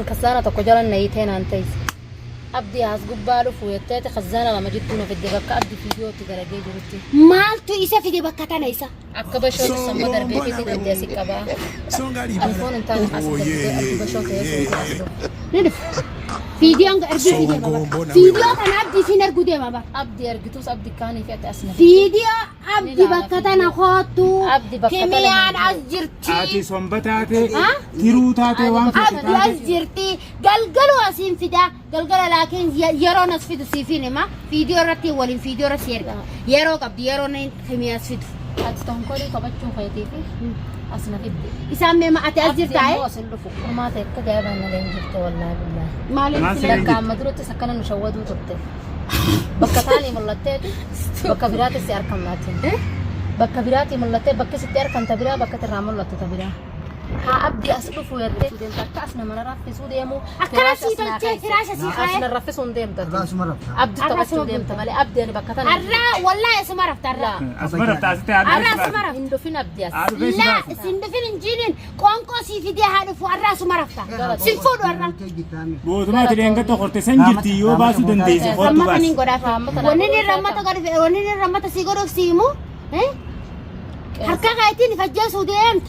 Kasaana tokko jala na hiitee naan teesse. Abdii as gubbaa dhufu jetteeti kazaana lama jidduu na fidde bakka abdi fiidiyootti dalagee jirutti. Maaltu isa fide bakka tana isa? Akka bashootti samma darbee fi fidde asi qabaa. Alfoon hin taane as darbee abdi bashoo ta'ee suutii as dhufu. Ni dhufu. Fiidiyoon erguu fi deema bakka. Fiidiyoo kana abdii siin erguu deema bakka. Abdii argitus abdi kaanii fi ati as na fidde. Fiidiyoo abdi bakka tana koottu. Abdi bakka tana Kimiyaan hin as jirti. Ati somba taate, tiruu taate waan feete Abdi as taate. jirti. Galgaluu asiin fida. Galgala laakiin yeroon as fidu siifin hima. Fiidiyoo irratti waliin fiidiyoo irra si erga. Yeroo qabdi yeroo inni kimii as fidu. Ati tonkolii taphachuu keetii fi as na fidde. Isaan meema ati as Abdi jirtaa immoo as hin dhufu. Furmaata akka gaabaan na leenjifte wallaahi billaahi. Maaliif Maal si si Bakka amma durattis akkana nu shawwaduu turte. Bakka taanii mul'atteeti bakka biraatti si argamnaatiin. Bakka biraatti mul'attee bakki sitti argamta biraa bakka irraa mul'attu ta biraa. Haa abdii as dhufu jettee deemta akka as nama raffisuu deemu. Akkana sii tolchee firaasha sii As kaa'ee. na raffisuu hin deemta. Arraa asuma rafta. Abdii taphachuu deemta malee abdii ani bakka tana. Arraa wallaahi asuma rafta arraa. Asuma rafta asitti haadha Arraa si asuma baasi. rafta. Hin dhufin abdii as. Haadha si Laa baasi. sin dhufin hin jiinin qoonqoo sii fidee haa dhufu arraa asuma rafta. Sin fuudhu arraa. Mootummaa ati dheengadda horte san jirti yoo baasuu dandeesse hortu Rammata baasi. niin godhaaf. Wanni inni rammata godhuuf wanni inni rammata sii godhuuf sii himu. Harka kaayitiin ifajjeesuu deemta.